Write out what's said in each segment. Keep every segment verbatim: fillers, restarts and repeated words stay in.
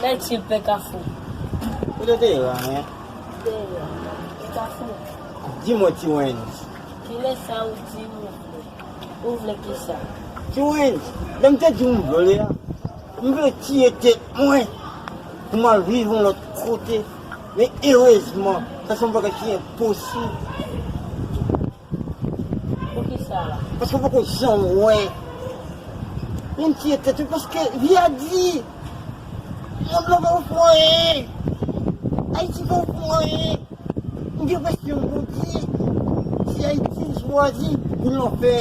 Mèsi, Pekafou. Kote w te ye la, men? Deyò. Pekafou. Di mwen, Ti Wens. Kilè sa ou di ou vle? Ou vle kisa? Ti Wens, lè m te di w m vle a, m vle tiye tèt mwen pou m al viv yon lòt kote. Men erezman, sa se yon bagay ki enposib. Poukisa? Paske w poko janm wè. Menm ti etèt ou, paske vi a di. Mond lan pa ofri w anyen. Ayiti pa ofri w anyen. M gen enpresyon Bondye, si Ayiti chwazi pou lanfè.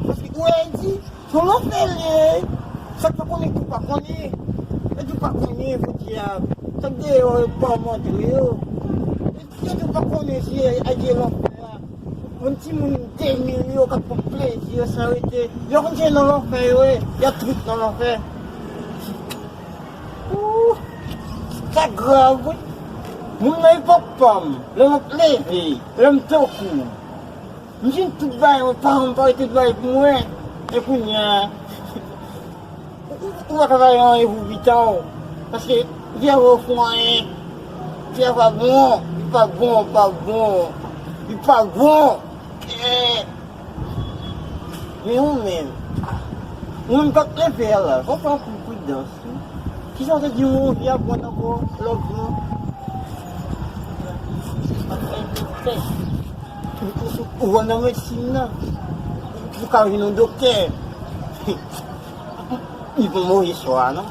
Paske ou wè Ayiti, se yon lanfè l ye. Sa k pa konnen tou pa konnen. E tou pa konnen, podyab. Sa k deyò yo pa montre yo. Yo tou pa konnen si Ayiti e lanfè a. Yon timoun de mil yo k ap pran plezi yo san rete. Yo konn se nan lanfè yo ye. Y ap tout nan lanfè. Ooh, sa grav, wi. Moun nan epòk pa m, lè m ap leve, lè m tankou. M jwenn tout bagay, mwen, paran m pa rete tout bagay pou mwen. E kounye a, ou, ou, ou pa ka fè anyen pou pita w. Paske vi a pa ofri w anyen. Vi a pa bon, li pa bon, pa bon. Li pa bon. Eh. Men ou menm, ou menm k ap leve a la, fò w fè anpil pridans, wi. Kisa w te di yon vi ap pran ankò, lòt non? Ou, ou, ou, ou wè nan medsin nan, ou ka vin yon doktè. Li pa move swa, non.